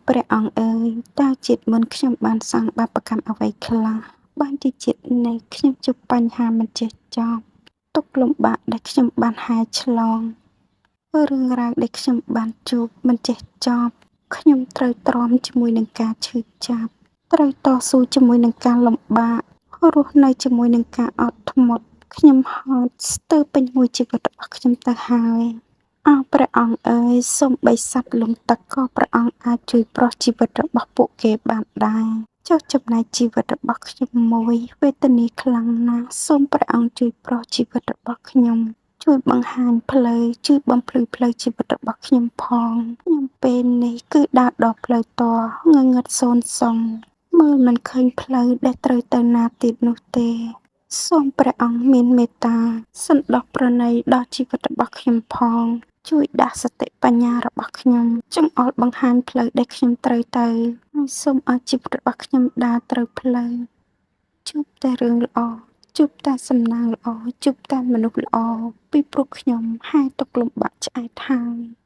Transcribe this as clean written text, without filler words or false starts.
ព្រះអង្គអើយ តើជាតិមុនខ្ញុំបានសាងបាបកម្មអ្វីខ្លះ បានជាជាតិនេះខ្ញុំជួបបញ្ហាមិនចេះចប់ ទុក្ខលំបាកដែលខ្ញុំបានហែលឆ្លង រឿងរ៉ាវដែលខ្ញុំបានជួបមិនចេះចប់ ខ្ញុំត្រូវទ្រាំជាមួយនឹងការឈឺចាប់ ត្រូវតស៊ូជាមួយនឹងការលំបាក រស់នៅជាមួយនឹងការអត់ធ្មត់ ខ្ញុំហត់ស្ទើរពេញមួយជីវិតរបស់ខ្ញុំទៅហើយ ឱព្រះអង្គអើយ សូម្បីសត្វលង់ទឹកក៏ព្រះអង្គអាចជួយប្រោសជីវិតរបស់ពួកគេបានដែរ ចុះចំណែកជីវិតរបស់ខ្ញុំមួយ វេទនាខ្លាំងណាស់ សូមព្រះអង្គជួយប្រោសជីវិតរបស់ខ្ញុំ ជួយបង្ហាញផ្លូវ ជួយបំភ្លឺផ្លូវជីវិតរបស់ខ្ញុំផង ខ្ញុំពេលនេះគឺដើរដល់ផ្លូវតងងឹតសូន្យសុង មើលមិនឃើញផ្លូវដែលត្រូវទៅណាទៀតនោះទេ សូមព្រះអង្គមានមេត្តា សន្តោសប្រណីដល់ជីវិតរបស់ខ្ញុំផង ជួយដាស់សតិបញ្ញារបស់ខ្ញុំ ចង្អុលបង្ហាញផ្លូវដែលខ្ញុំត្រូវទៅ ហើយសូមឲ្យជីវិតរបស់ខ្ញុំដើរត្រូវផ្លូវ ជួបតែរឿងល្អ ជួបតែសំណាងល្អ ជួបតែមនុស្សល្អ ពីព្រោះខ្ញុំហែលទុក្ខលំបាកឆ្អែតហើយ។